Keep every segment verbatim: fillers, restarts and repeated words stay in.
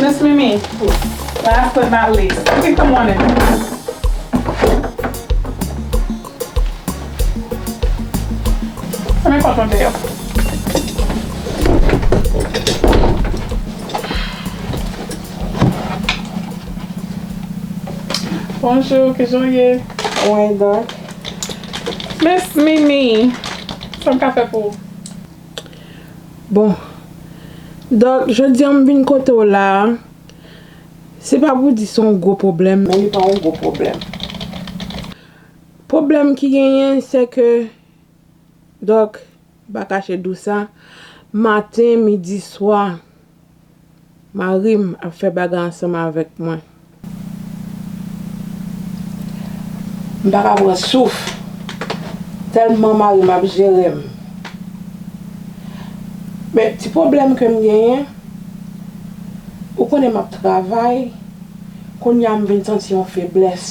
Miss Mimi, last but not least, you can come on in. Fèmen pòt lan deyò. Bonjou, kijan w ye? Mwen, Doc. Miss Mimi, sa m ka fè pou ou? Bon, Doc, jodi a m vin kote w la a, se pa pou di se yon gwo pwoblèm. Men li pa yon gwo pwoblèm. Pwoblèm ki genyen, se ke, Doc, m pa kache di w sa, maten, midi, swa, mari m ap fè bagay ansanm avèk mwen. M pa ka pran souf, tèlman mari m ap jere m. Men ti pwoblèm ke m genyen, ou konnen m ap travay, kounye a m vin santi yon feblès.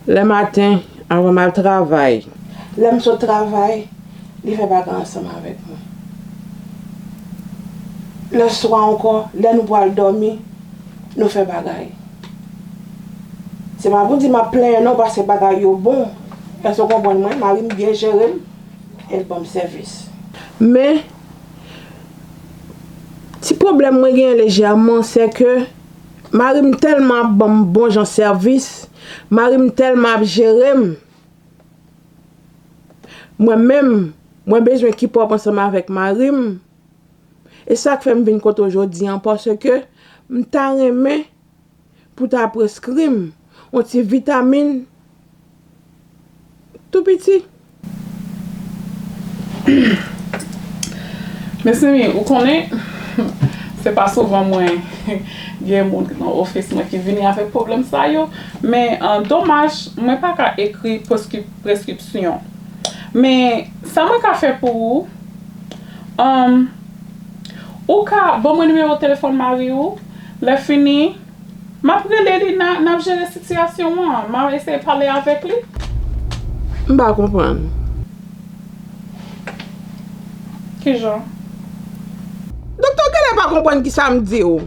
Lè maten, anvan m al travay, lè m sot travay, li fè bagay ansanm avèk mwen. Lè swa ankò, lè nou pral dòmi, nou fè bagay. Se pa pou di m ap plenyen non, paske bagay yo bon. Èske w konprann mwen? Mari m byen jere m, e l ban m sèvis. Men, ti pwoblèm mwen genyen lejèman, se ke mari m tèlman ap ban m bon jan sèvis, mari m tèlman ap jere m. Mwen menm, mwen bezwen ki pwòp ansanm avèk mari m. E sa k fè m vin kote w jodi a, paske m ta renmen pou w ta preskri m yon ti vitamin tou piti. Miss Mimi, ou konnen, se pa souvan mwen gen moun nan ofis mwen ki vini avèk pwoblèm sa yo, men, an, domaj, mwen pa ka ekri preskri-, preskripsyon. Men, sa mwen ka fè pou ou, an, ou ka ban mwen nimewo telefòn mari ou, lè fini, m ap rele li, n a, n ap jere sitiyasyon an. M a eseye pale avèk li. M pa konprann. Kijan? Doktè, w genlè pa konprann kisa m di w.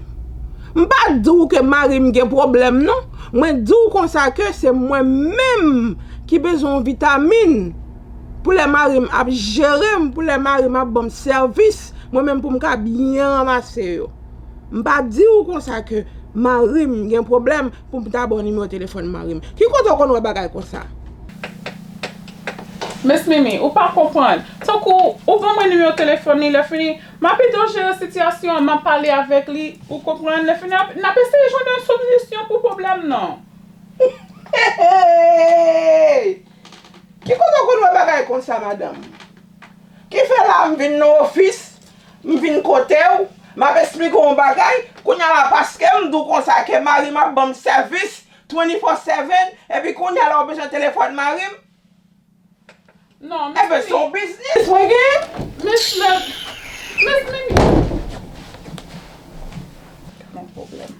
M pa di w ke mari m gen pwoblèm, non. Mwen di w konsa ke se mwen menm ki bezwen yon vitamin pou lè mari m ap jere m, pou lè mari m ap ban m sèvis, mwen menm pou m ka byen ranmase yo. M pa di w konsa ke mari m gen pwoblèm pou m ta ba w nimewo telefòn mari m. Ki kote w konn wè bagay konsa? Miss Mimi, ou pa konprann. Tankou ou ban mwen nimewo telefòn li, lè fini, m ap ede w jere sitiyasyon an, m ap pale avèk li, ou konprann, lè fini, n ap, n ap eseye jwenn yon solisyon pou pwoblèm nan. Hey! Ki kote w konn wè bagay konsa, madanm? Ki fè la m vin nan ofis, m vin kote w, m ap esplike w yon bagay, kounye a la paske m di w konsa ke mari m ap ban m sèvis twenty-four seven, epi kounye a la w bezwen telefòn mari m? Non, Miss Mimi. Enben, se yon biznis mwen gen. Miss Love, Miss Mimi. Yon pwoblèm.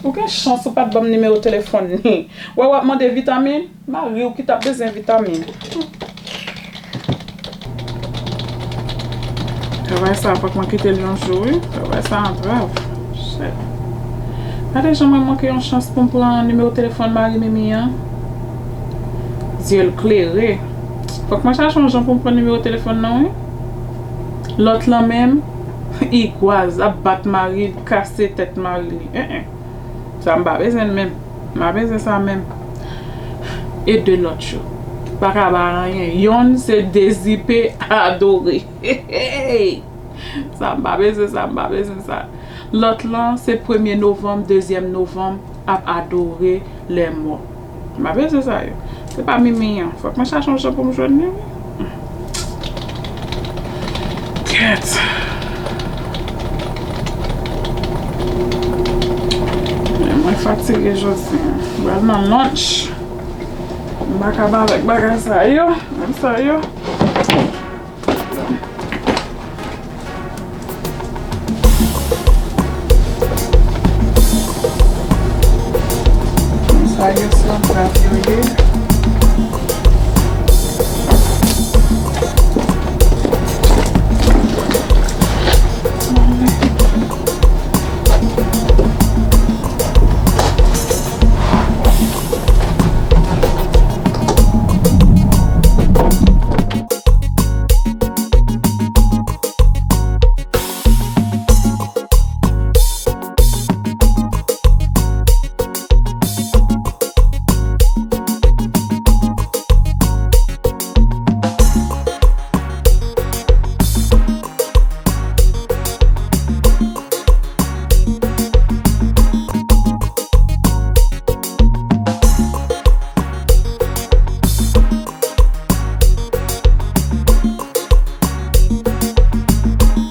Ou gen chans ou pa t ban m nimewo telefòn li. Wè w ap mande vitamin, mari w ki t ap bezwen vitamin. Travay sa a, fòk mwen kite l yon jou, wi. Travay sa a antrav. Shit. Gade jan mwen manke yon chans pou m pran nimewo telefòn mari Mimi an. Zye l klere. Fòk mwen chache yon jan pou m pran nimewo telefòn nan, wi. Lòt lan menm, igwaz, ap bat mari l, kase tèt mari li. En, en. Sa m pa bezwen l menm. M pa bezwen sa menm. E de lòt yo. Pa ka ba anyen. Yonn se Dezipe Adore. Sa m pa bezwen sa, m pa bezwen sa. Lòt lan se premye novanm, dezyèm novanm ap adore lèmò. M pa bezwen sa yo. Se pa Mimi an. Fòk mwen chache yon jan pou m jwenn li, wi. Kèt. Men mwen fatige jodi a. M pral nan lunch. M pa kab avèk bagay sa yo. Menm sa yo. Sa yo se antrav yo ye.